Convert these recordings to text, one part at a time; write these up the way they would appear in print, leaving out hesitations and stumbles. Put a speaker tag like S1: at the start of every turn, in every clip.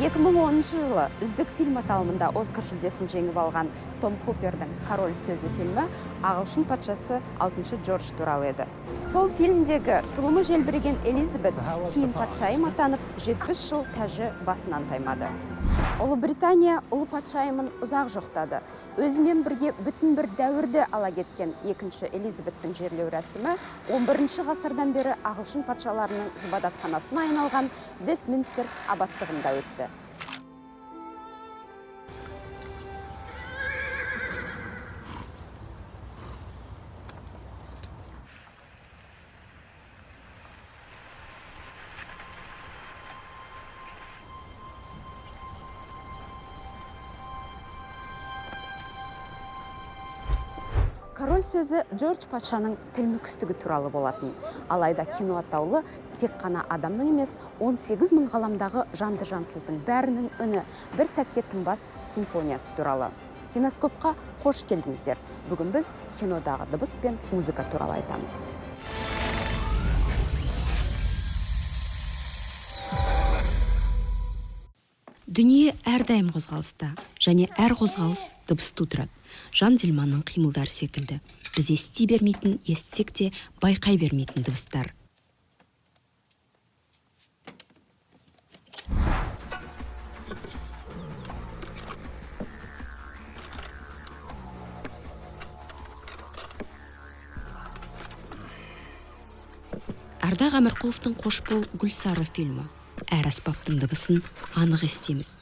S1: 2010 жылы үздік фильм аталымында Оскар жүлдесін жеңіп алған Том Хупердің «Король сөзі» фильмі ағылшын патшасы 6 Джордж туралы еді. Сол фильмдегі тұлымы желбіреген Элизабет кейін патшайым атанып, 70 жыл тәжі басынан таймады. Ұлыбритания ұлы патшайымын ұзақ жоқтады. Өзімен бірге бүтін бір дәуірді ала кеткен екінші Элизабеттің жерлеу рәсімі 11 ғасырдан бері ағылшын патшаларының ғибадатханасына айналған Вестминстер аббаттығында өтті. Король сөзі Джордж патшаның тілмүкістігі туралы болатын. Алайда кино атаулы тек қана адамның емес, 18 мың ғаламдағы жанды жансыздың бәрінің үні бір сәтке тынбас симфониясы туралы. Киноскопқа қош келдіңіздер. Бүгін біз кинодағы дыбыс пен музыка туралы айтамыз. Дүние әрдайым қозғалыста және әр қозғалыс дыбыс тудырады. Жан Дильманның қимылдары секілді. Біз ести бермейтін, естісек те байқай бермейтін дыбыстар. Ардақ Әмірқұловтың «Қош бол, Гүлсары» фильмі. Әр аспаптың дыбысын анық естиміз.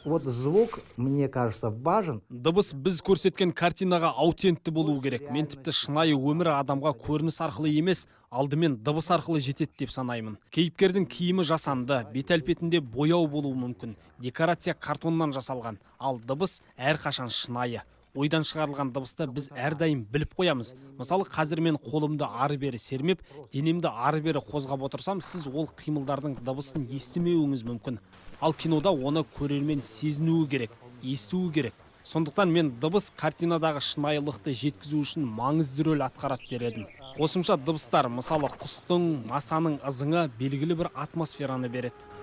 S2: Вот звук, мне кажется, важен.
S3: Дыбыс біз көрсеткен картинаға аутентті болуы керек. Мен тіпті шынайы өмір адамға көрініс арқылы емес, алдымен дыбыс арқылы жетеді деп санаймын. Кейіпкердің киімі жасанды, бет әлпетінде бояу болуы мүмкін, декорация картоннан жасалған, ал дыбыс әрқашан шынайы. Ойдан шығарылған дыбысты біз әрдайым біліп қоямыз. Мысалы, қазір мен қолымды ары бері сермеп, денемді ары бері қозғап отырсам, сіз ол қимылдардың дыбысын естімеуіңіз мүмкін. Ал кинода оны көрермен сезінуі керек, естуі керек. Сондықтан мен дыбыс картинадағы шынайылықты жеткізу үшін маңызды рөл атқарады дер едім. Қосымша дыбыстар, мысалы, құстың, масаның ызыңы белгілі бір атмосфераны береді.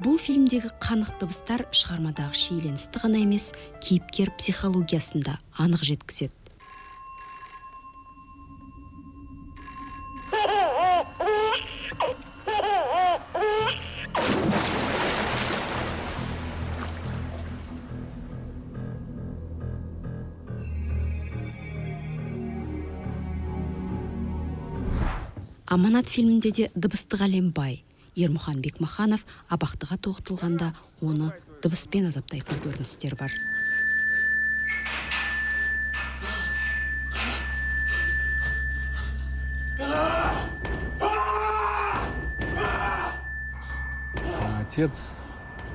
S1: Бұл фильмдегі қанық дыбыстар шығармадағы шиеленісті ғана емес, кейіпкер психологиясын да анық жеткізеді. «Аманат» фильмінде де дыбыстық әлем бай. Ермұхан Бекмаханов абақтыға тоғытылғанда, оны дыбыспен азаптайтын көріністер бар.
S4: Отец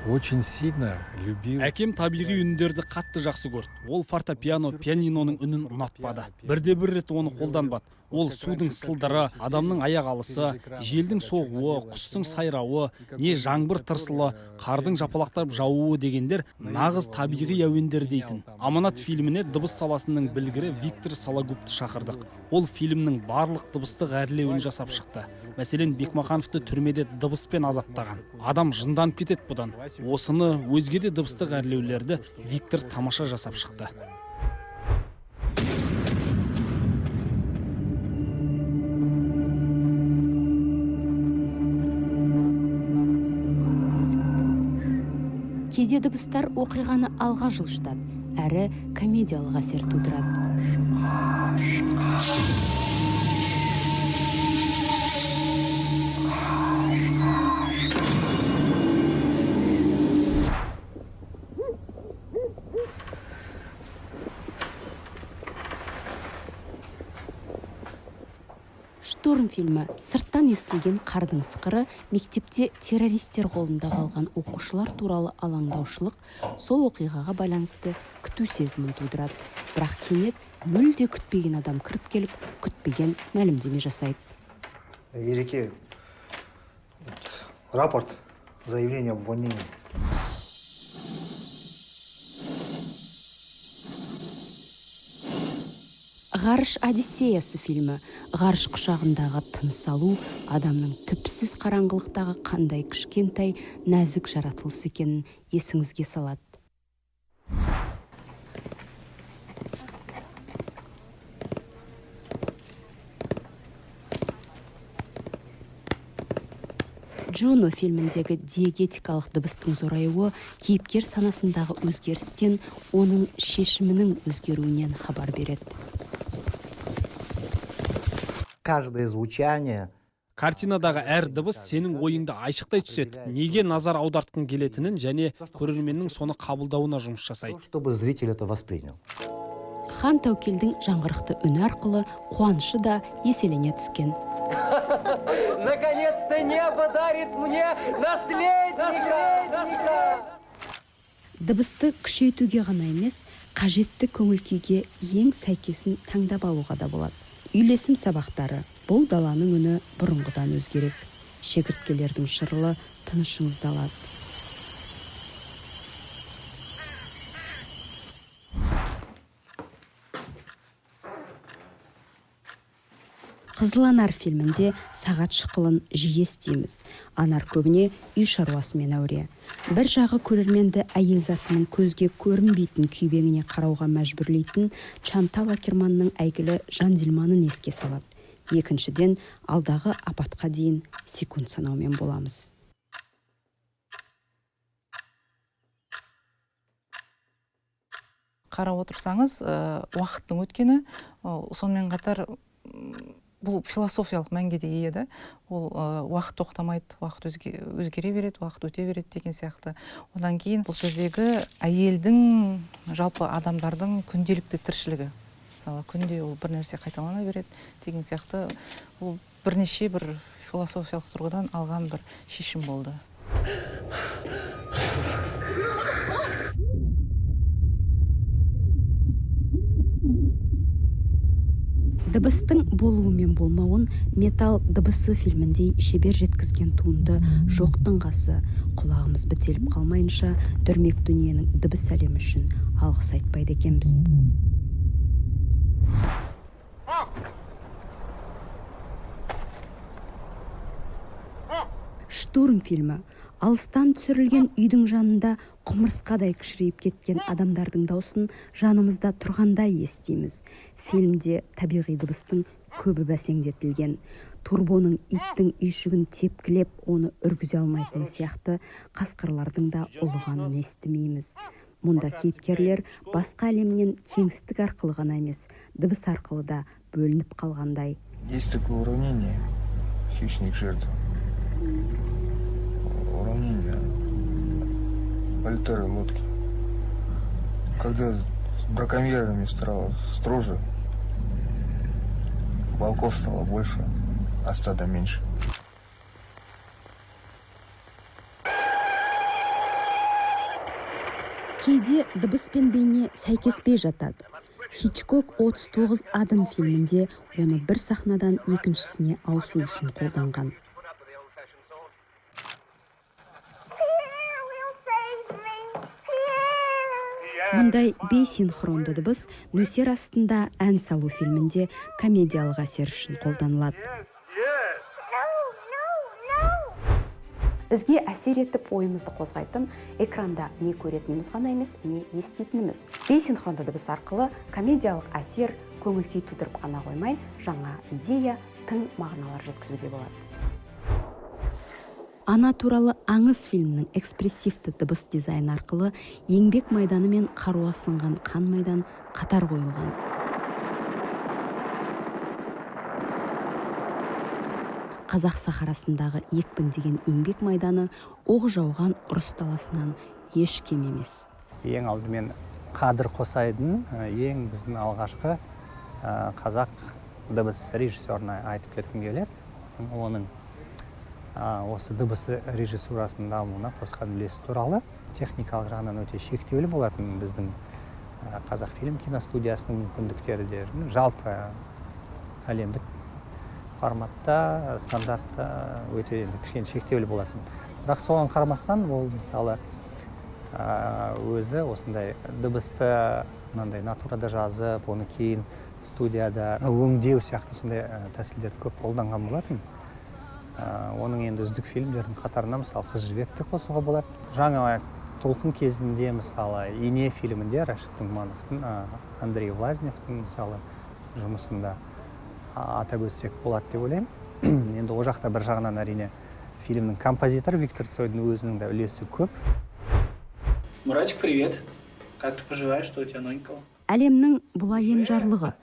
S4: очень сильно любил.
S3: Әкем табиғи үндерді қатты жақсы көрді. Ол фортепиано, пианиноның үнін ұнатпады, бірде бір рет оны қолданбады. Ол судың сылдыры, адамның аяқ алысы, желдің соғуы, құстың сайрауы, не жаңбыр тырсылы, қардың жапалақтап жаууы дегендер нағыз табиғи әуендер дейтін. «Аманат» фильміне дыбыс саласының білгірі Виктор Сологубты шақырдық. Ол фильмнің барлық дыбыстық әрлеуін жасап шықты. Мәселен, Бекмахановты түрмеде дыбыспен азаптаған. Адам жынданып кетеді бұдан. Осыны, өзге де дыбыстық әрлеулерді Виктор тамаша жасап шықты.
S1: Кейде дыбыстар оқиғаны алға жылжытады әрі комедиялық әсер тудырады. «Штурм» фильмі. Сырттан естілген қардың сықыры, мектепте террористер қолында қалған оқушылар туралы алаңдаушылық, сол оқиғаға байланысты күту сезімін тудырады. Бірақ кенет мүлде күтпеген адам кіріп келіп, күтпеген мәлімдеме жасайды.
S2: Ереке, вот, рапорт, заявление об увольнении.
S1: Ғарыш одиссеясы фильмі ғарыш құшағындағы тыныс алу адамның түпсіз қараңғылықтағы қандай кішкентай, нәзік жаратылыс екенін есіңізге салады. Джуно фильміндегі диегетикалық дыбыстың зораюы кейіпкер санасындағы өзгерістен, оның шешімінің өзгеруінен хабар береді.
S2: Каждое звучание
S3: Картинадағы әр дыбыс сенің ойыңды айшықтай түседі, неге назар аудартқың келетінін және көрерменнің соны қабылдауына жұмыс жасайды.
S2: Чтобы зритель это воспринял.
S1: Хан Тәукелдің жаңғырықты үні арқылы қуанышы да еселене түскен.
S5: Наконец-то небо дарит мне наследника!
S1: Дыбысты күшейтуге ғана емес, қажетті көңіл күйге ең сәйкесін таңдап алуға да болады. Үйлесім сабақтары: бұл даланың үні бұрынғыдан өзгерек, шегірткелердің шырылы тынышыңызды алады. Қызыл анар фильмінде сағат шықылын жиі естиміз. Анар көбіне үй шаруасымен әуре. Бір жағы, көрерменді әйел затының көзге көрінбейтін күйбеңіне қарауға мәжбүрлейтін Чантал Акерманның әйгілі жандилманын еске салады, екіншіден, алдағы апатқа дейін секунд санаумен боламыз.
S6: Қарап отырсаңыз, уақыттың өткені, сонымен қатар бұл философиялық мәнге де ие да. Ол уақыт тоқтамайды, уақыт өзгере береді, уақыт өте береді деген сияқты. Одан кейін бұл жердегі әйелдің, жалпы адамдардың күнделікті тіршілігі, мысалы, күнде ол бір нәрсе қайталана береді деген сияқты. Ол бірнеше бір философиялық тұрғыдан алған бір шешім болды.
S1: Дыбыстың болуы мен болмауын «Металл дыбысы» фильміндей шебер жеткізген туынды жоқтың қасы. Құлағымыз бітеліп қалмайынша, дүрмек дүниенің дыбыс әлемі үшін алғыс айтпайды екенбіз. «Штурм» фильмі: алыстан түсірілген үйдің жанында құмырсқадай кішірейіп кеткен адамдардың даусын жанымызда тұрғандай естиміз. Фильмде табиғи дыбыстың көбі бәсеңдетілген. Турбоның иттің үйшігін тепкілеп, оны үргізе алмайтыны сияқты, қасқырлардың да ұлығанын естімейміз. Мұнда кейіпкерлер басқа әлемнен кеңістік арқылы ғана емес, дыбыс арқылы да бөлініп қалғандай.
S7: Есть такое уравнение: хищник — жертва. Уравнение Вольтеры лодки. Когда с браконьерами стало строже, волков стало больше, а стада меньше.
S1: Кейде дыбыс пен бейне сәйкеспей жатады. Хичкок «39 адым» фильмінде оны бір сахнадан екіншісіне ауысу үшін қолданған.
S8: Pierre will save me. Pierre.
S1: Мұндай бейсинхронды дыбыс «Нөсер астында ән салу» фильмінде комедиялық әсер үшін қолданылады.
S8: No, no, no.
S1: Бізге әсер етіп, ойымызды қозғайтын экранда не көретініміз ғана емес, не еститініміз. Бейсинхронды дыбыс арқылы комедиялық әсер, көңіл күй тудырып қана қоймай, жаңа идея, тың мағыналар жеткізуге болады. «Ана туралы аңыз» фильмінің экспрессивті дыбыс дизайны арқылы еңбек майданы мен қару асынған қан майдан қатар қойылған. Қазақ сахарасындағы екпіндеген еңбек майданы оқ жауған ұрыс даласынан еш кем емес.
S9: Ең алдымен Қадыр Қосайдың, ең біздің алғашқы қазақ дыбыс режиссеріне айтып кеткім келеді. Оның осы дыбыс режиссурасының дамуына қосқан үлесі туралы. Техникалық жағынан өте шектеулі болатын біздің Қазақфильм киностудиясының мүмкіндіктері де, жалпы әлемдік форматта, стандартта өте енді кішкене шектеулі болатын. Бірақ соған қарамастан ол, мысалы, өзі осындай дыбысты мынандай натурада жазып, оны кейін Студияда өңдеу сияқты сондай тәсілдерді көп қолданған болатын. Оның енді үздік фильмдердің қатарына, мысалы, «Қыз Жібекті» қосуға болады. Жаңа толқын кезінде, мысалы, «Ине» фильмінде Рашид Нұғмановтың, Андрей Влазневтің, мысалы, жұмысында атап өтсек болады деп ойлаймын. Енді ол жақта бір жағынан, әрине, фильмнің композиторы Виктор Цойдың өзінің де үлесі көп.
S10: Муратик, привет. Как ты поживаешь? Что у тебя новенького?
S1: Әлемнің бұл жарлығы,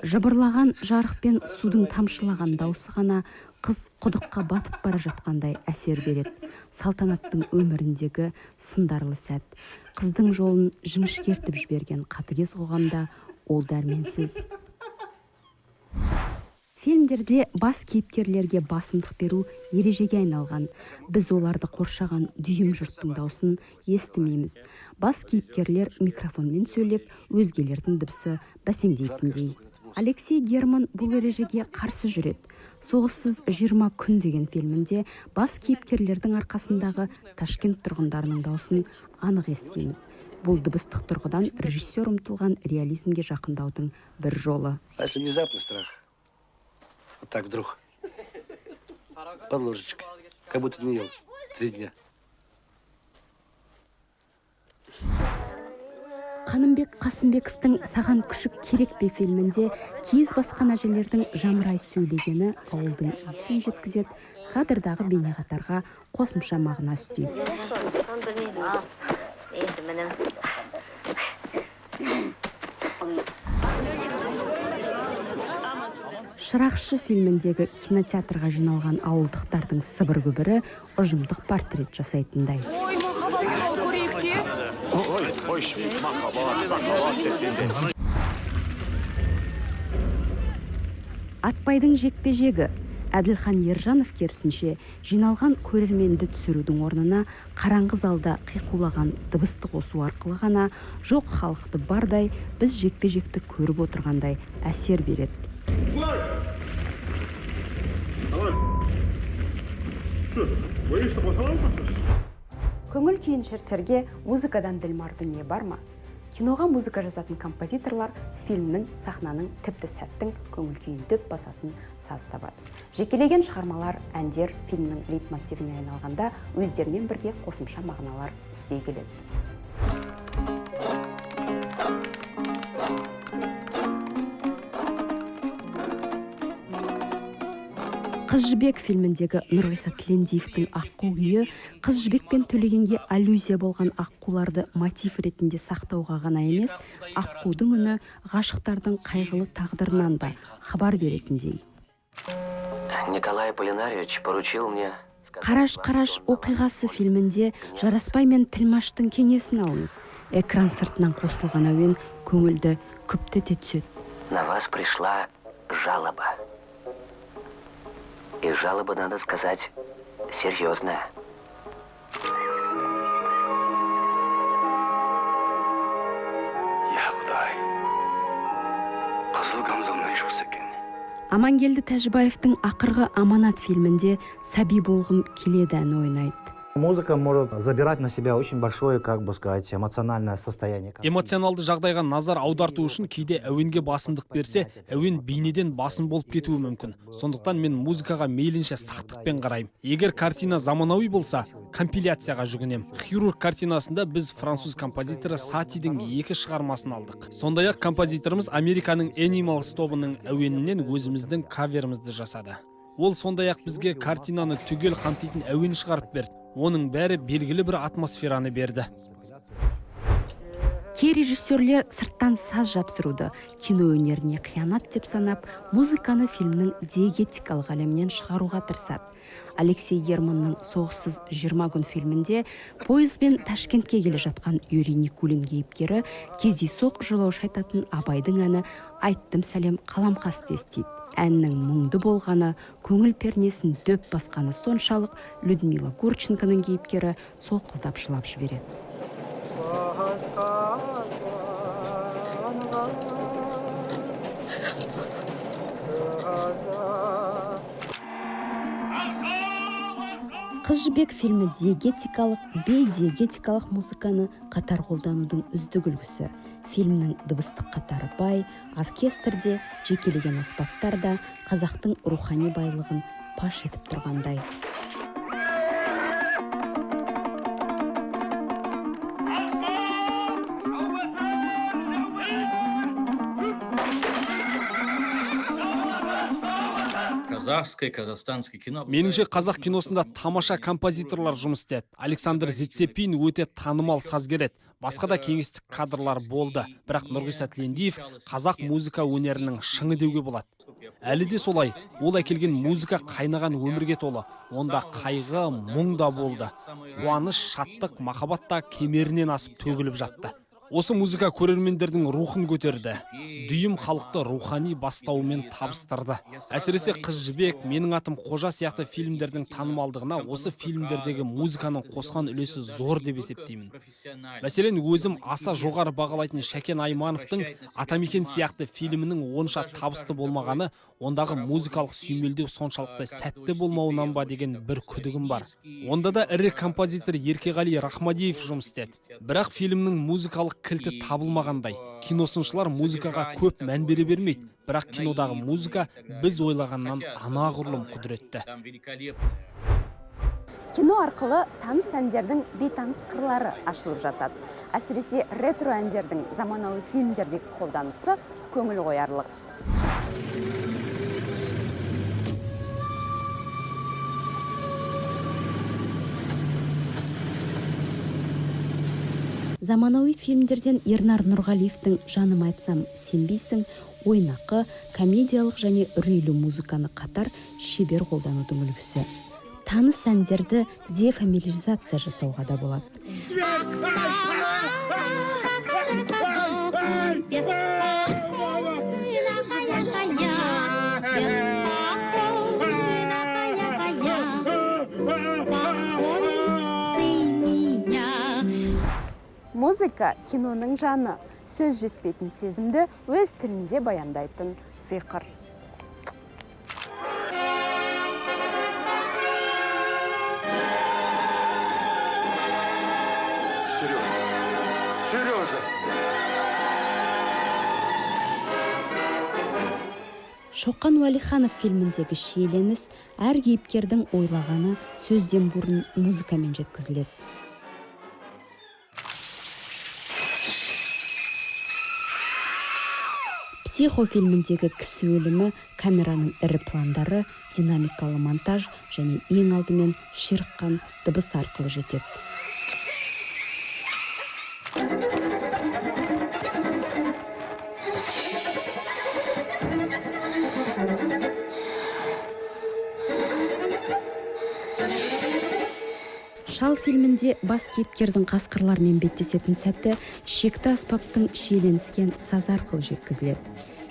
S1: жыбырлаған жарық пен судың тамшылаған даусы ғана қыз құдыққа батып бара жатқандай әсер береді. Салтанаттың өміріндегі сындарлы сәт. Қыздың жолын жіңішкертіп жіберген қатыгез қоғамда ол дәрменсіз. Фильмдерде бас кейіпкерлерге басымдық беру ережеге айналған. Біз оларды қоршаған дүйім жұрттың даусын естімейміз. Бас кейіпкерлер микрофонмен сөйлеп, өзгелердің дыбысы бәсеңдейтіндей. Алексей Герман бұл ережеге қарсы жүреді. «Соғыссыз 20 күн» деген фильмінде бас кейіпкерлердің арқасындағы Ташкент тұрғындарының даусын анық естиміз. Бұл дыбыстық тұрғыдан режиссер ұмтылған реализмге жақындаудың бір жолы.
S11: А это внезапный страх. Вот так вдруг. Под ложечкой. Как будто не ел 3 дня.
S1: Қанымбек Қасымбековтің «Саған күшік керек пе» фильмінде киіз басқан әжелердің жамырай сөйлегені ауылдың иісін жеткізеді, кадрдағы бейнеқатарға қосымша мағына үстейді.
S8: Енді міне.
S1: «Шырақшы» фильміндегі кинотеатрға жиналған ауылдықтардың сыбыр күбірі ұжымдық портрет жасайтындай.
S12: Ой, махаббат туралы көрейік те.
S13: Ой, қойшы, махаббат, сахабат деп сен де.
S1: «Атбайдың жекпе-жегі». Әділхан Ержанов керісінше жиналған көрерменді түсірудің орнына қараңғы залда қиқулаған дыбысты қосу арқылы ғана жоқ халықты бардай, біз жекпе-жекті көріп отырғандай әсер береді.
S13: Давай. Что, боишься поцеловаться?
S1: Көңіл күйін шертерге музыкадан ділмар дүние бар ма? Киноға музыка жазатын композиторлар фильмнің, сахнаның, тіпті сәттің көңіл күйін дөп басатын саз табады. Жекелеген шығармалар, әндер фильмнің лейтмотивіне айналғанда, өздерімен бірге қосымша мағыналар үстей келеді. «Қыз Жібек» фильміндегі Нұрғиса Тілендиевтің «Аққу» күйі Қыз Жібек пен Төлегенге аллюзия болған аққуларды мотив ретінде сақтауға ғана емес, аққудың үні ғашықтардың қайғылы тағдырынан да хабар беретіндей.
S5: Николай Аполлинарьевич поручил мне.
S1: «Қараш, қараш оқиғасы» фильмінде Жарасбай мен Тілмаштың кеңесін алыңыз. Экран сыртынан қосылған әуен көңілді күптете түседі.
S5: На вас пришла жалоба. И жалоба, надо сказать, серьезная.
S11: Я, Құдай. Қызыл камзолмен шықса екен.
S1: Амангелді Тәжібаевтың «Ақырғы аманат» фильмінде «Сәби болғым келеді» әні ойнайды.
S2: Музыка может забирать на себя очень большое, как бы сказать, эмоциональное состояние.
S3: Эмоционалды жағдайға назар аударту үшін кейде әуенге басымдық берсе, әуен бейнеден басым болып кетуі мүмкін. Сондықтан мен музыкаға мейлінше сақтықпен қараймын. Егер картина заманауи болса, компиляцияға жүгінемін. «Хирург» картинасында біз француз композиторы Сатидің екі шығармасын алдық. Сондай ақ композиторымыз Американың Animals тобының әуенінен өзіміздің каверімізді жасады. Ол сондай ақ бізге картинаны түгел қамтитын әуен шығарып берді. Оның бәрі белгілі бір атмосфераны берді.
S1: Кей режиссерлер сырттан саз жапсыруды кино өнеріне қиянат деп санап, музыканы фильмнің диегетикалық әлемінен шығаруға тырысады. Алексей Германның «Соғыссыз 20 күн» фильмінде пойызбен Ташкентке келе жатқан Юрий Никулин кейіпкері кездейсоқ жолаушы айтатын Абайдың әні «Айттым сәлем, қаламқасты» естиді. Әннің мұңды болғаны, көңіл пернесін дөп басқаны соншалық, Людмила Гурченконың кейіпкері солқылдап жылап жібереді. Қыз Жібек фильмі диегетикалық, бейдиегетикалық музыканы қатар қолданудың үздік үлгісі. Фильмнің дыбыстық қатары бай, оркестрде жекелеген аспаптар да қазақтың рухани байлығын паш етіп тұрғандай.
S14: Казахское, казахстанское кино.
S3: Меніңше, қазақ киносында тамаша композиторлар жұмыс істеді. Александр Зацепин өте танымал сазгер еді. Басқа да кеңестік кадрлар болды. Бірақ Нұрғиса Тілендиев қазақ музыка өнерінің шыңы деуге болады. Әлі де солай. Ол әкелген музыка қайнаған өмірге толы. Онда қайғы, мұң да болды. Қуаныш, шаттық, махаббат та кемерінен асып төгіліп жатты. Осы музыка көрермендердің рухын көтерді. Дүйім халықты рухани бастауымен табыстырды. Әсіресе Қыз Жібек, Менің атым Қожа сияқты фильмдердің танымалдығына осы фильмдердегі музыканың қосқан үлесі зор деп есептеймін. Мәселен, өзім аса жоғары бағалайтын Шәкен Аймановтың Атамекен сияқты фильмінің онша табысты болмағаны, ондағы музыкалық сүйемелдеу соншалықты сәтті болмауынан ба деген бір күдігім бар. Онда да ірі композитор Еркеғали Рахмадиев жұмыс істеді. Бірақ фильмнің музыкалық кілті табылмағандай. Киносыншылар музыкаға көп мән бере бермейді, бірақ кинодағы музыка біз ойлағаннан анағұрлым құдіретті.
S1: Кино арқылы таныс әндердің бейтаныс қырлары ашылып жатады. Әсіресе ретро әндердің заманауи фильмдердегі қолданысы көңіл қоярлық. Заманауи фильмдерден Ернар Нұрғалиевтің «Жаным айтсам сенбейсің», ойнақы, комедиялық және үрейлі музыканы қатар шебер қолданудың үлгісі. Таныс әндерді дефамиляризация жасауға да болады. Музыка киноның жаны, сөз жетпейтін сезімді өз тілінде баяндайтын сиқыр.
S13: Сережа! Сережа!
S1: Шоқан Уәлиханов фильміндегі шиеленіс әр кейіпкердің ойлағаны сөзден бұрын музыкамен жеткізіледі. Психо фильміндегі кісі өлімі, камераның ірі пландары, динамикалы монтаж және ең алдымен ширыққан дыбыс арқылы жетеді. Шал фильмінде бас кейіпкердің қасқырлармен беттесетін сәті шекті аспаптың шиеленіскен сазы арқылы жеткізіледі.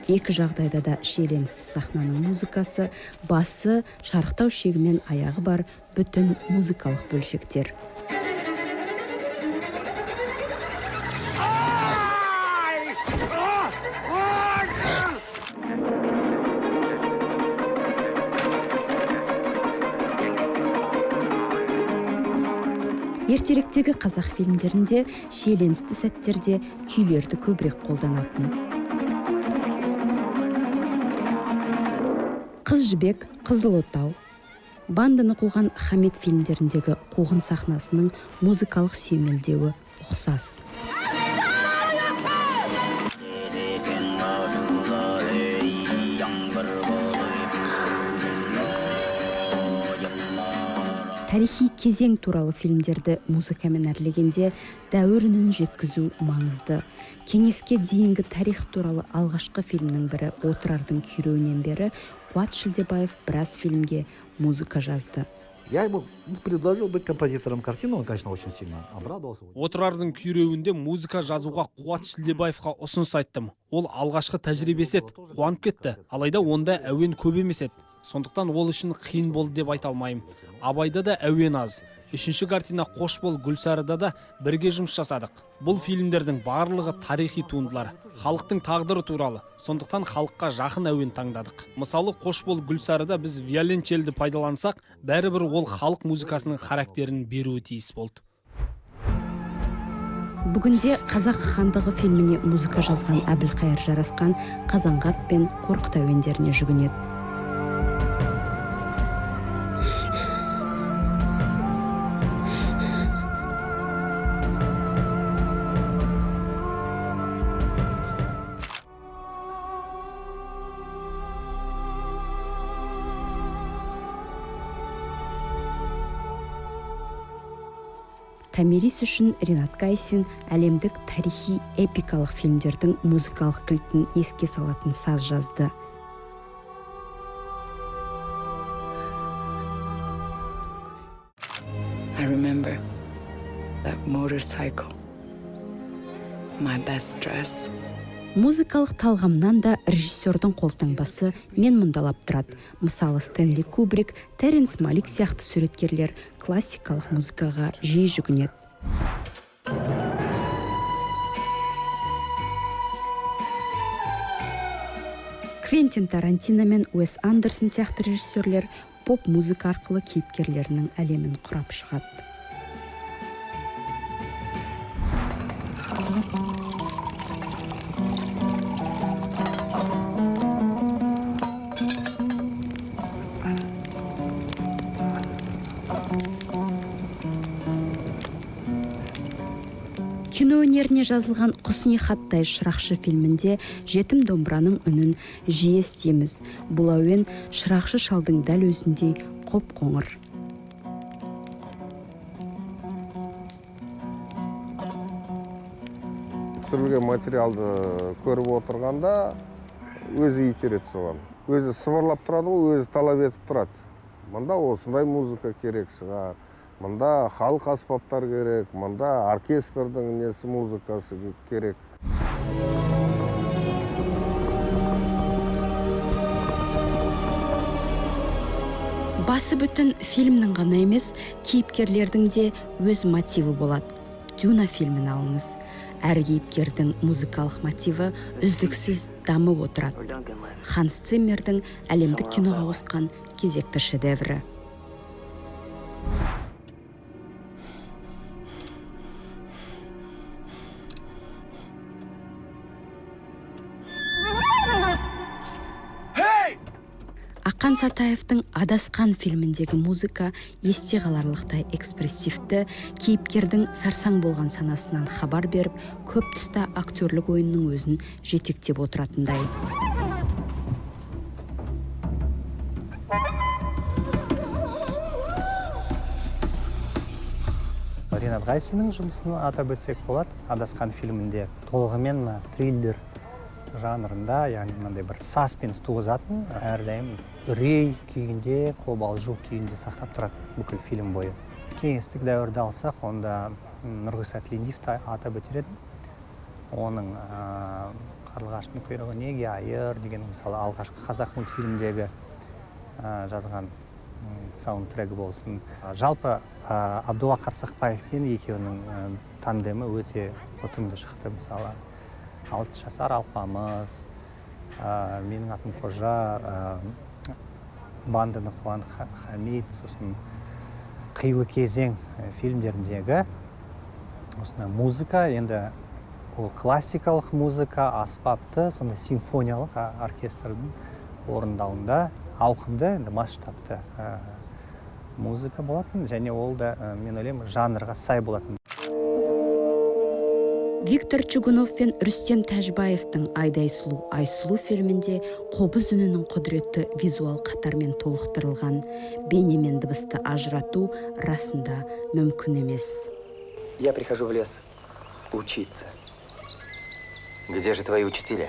S1: Екі жағдайда да шиеленісті сахнаның музыкасы, басы, шарықтау шегімен аяғы бар бүтін музыкалық бөлшектер. Ертеректегі қазақ фильмдерінде шиеленісті сәттерде күйлерді көбірек қолданатын. Қыз Жібек, Қызыл отау, Бандыны қуған Хамит фильмдеріндегі қуғын сахнасының музыкалық сүйемелдеуі ұқсас. Тарихи кезең туралы фильмдерді музыкамен әрлегенде дәуір үнін жеткізу маңызды. Кеңеске дейінгі тарих туралы алғашқы фильмнің бірі Отырардың күйреуінен бері Қуат Шілдебаев біраз фильмге музыка жазды.
S2: Я ему предложил быть композитором картины, он, конечно, очень сильно обрадовался.
S3: Отырардың күйреуінде музыка жазуға Қуат Шілдебаевқа ұсыныс айттым. Ол алғашқы тәжірибесі еді, қуанып кетті. Алайда онда әуен көп емес еді. Сондықтан ол үшін қиын болды деп айта алмаймын. Абайда да әуен аз. Үшінші картина «Қош бол, Гүлсарыда» да бірге жұмыс жасадық. Бұл фильмдердің барлығы тарихи туындылар, халықтың тағдыры туралы. Сондықтан халыққа жақын әуен таңдадық. Мысалы, «Қош бол, Гүлсарыда» біз виоленчельді пайдалансақ, бәрібір ол халық музыкасының характерін беруі тиіс болды.
S1: Бүгінде «Қазақ хандығы» фильміне музыка жазған Әбілқайыр Жарасқан Қазанғап пен Қорқыт әуендеріне жүгінеді. Томирис үшін Ринат Гайсин әлемдік тарихи эпикалық фильмдердің музыкалық кілтін еске салатын саз жазды.
S15: I remember that motorcycle, my best dress.
S1: Музыкалық талғамнан да режиссердің қолтаңбасы мен мұндалап тұрады. Мысалы, Стэнли Кубрик, Теренс Малик сияқты суреткерлер классикалық музыкаға жиі жүгінеді. Квентин Тарантино мен Уэс Андерсон сияқты режиссерлер поп музыка арқылы кейіпкерлерінің әлемін құрап шығады. Кино өнеріне жазылған «Құсни хаттай шырақшы» фильмінде жетім домбыраның үнін жиі естиміз. Бұл әуен шырақшы шалдың дәл өзіндей қоп-қоңыр.
S16: Түсірілген материалды көріп отырғанда өзі итереді соған. Өзі сыбырлап тұрады ғой, өзі талап етіп тұрады. Мында осындай музыка керек шығар. Мында халық аспаптар керек, мында оркестрдің несі музыкасы керек.
S1: Басы бүтін фильмнің ғана емес, кейіпкерлердің де өз мотиві болады. «Дюна» фильмін алыңыз. Әр кейіпкердің музыкалық мотиві үздіксіз дамып отырады. Ханс Циммердің әлемдік киноға қосқан кезекті шедеврі. Ақан Сатаевтың «Адасқан» фильміндегі музыка есте қаларлықтай экспрессивті, кейіпкердің сарсаң болған санасынан хабар беріп, көп тұста актерлік ойынның өзін жетектеп отыратындай.
S9: Ринат Гайсиннің жұмысын атап өтсек болады. «Адасқан» фильмінде толығымен триллер жанрында, яғни мынандай бір саспенс туғызатын, әрдайым үрей күйінде, қобалжу күйінде сақтап тұрады бүкіл фильм бойы. Кеңестік дәуірді алсақ, онда Нұрғиса Тілендиевті атап өтер едім. Оның «Қарлығаштың құйрығы неге айыр» деген, мысалы, алғашқы қазақ мультфильмдегі жазған саундтрегі болсын. Жалпы Абдулла Қарсақбаев пен екеуінің тандемі өте ұтымды шықты. Мысалы, «Алты жасар Алпамыс», «Менің атым Қожа», «Бандыны қуған Хамит», сосын «Қилы кезең» фильмдеріндегі осындай музыка, енді ол классикалық музыка, аспапты, сондай симфониялық оркестрдің орындауында ауқымды, енді масштабты музыка болатын, және ол да, мен ойлаймын, жанрға сай болатын.
S1: Виктор Чугунов пен Рүстем Тәжібаевтың «Айдай сұлу Айсұлу» фильмінде қобыз үнінің құдіреті визуал қатармен толықтырылған. Бейне мен дыбысты ажырату расында мүмкін емес.
S5: Я прихожу в лес учиться. Где же твои учителя?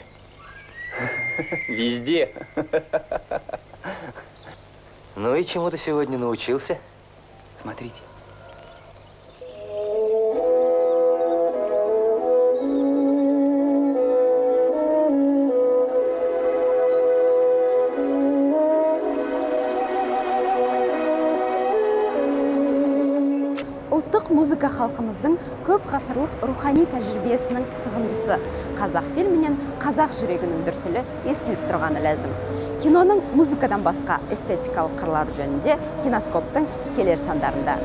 S5: Везде. Ну и чему ты сегодня научился? Смотрите.
S1: Музыка халқымыздың көп ғасырлық рухани тәжірибесінің сығындысы. Қазақ фильмінен қазақ жүрегінің дүрсілі естіліп тұрғаны ләзім. Киноның музыкадан басқа эстетикалық қырлары жөнінде «Киноскоптың» келер сандарында.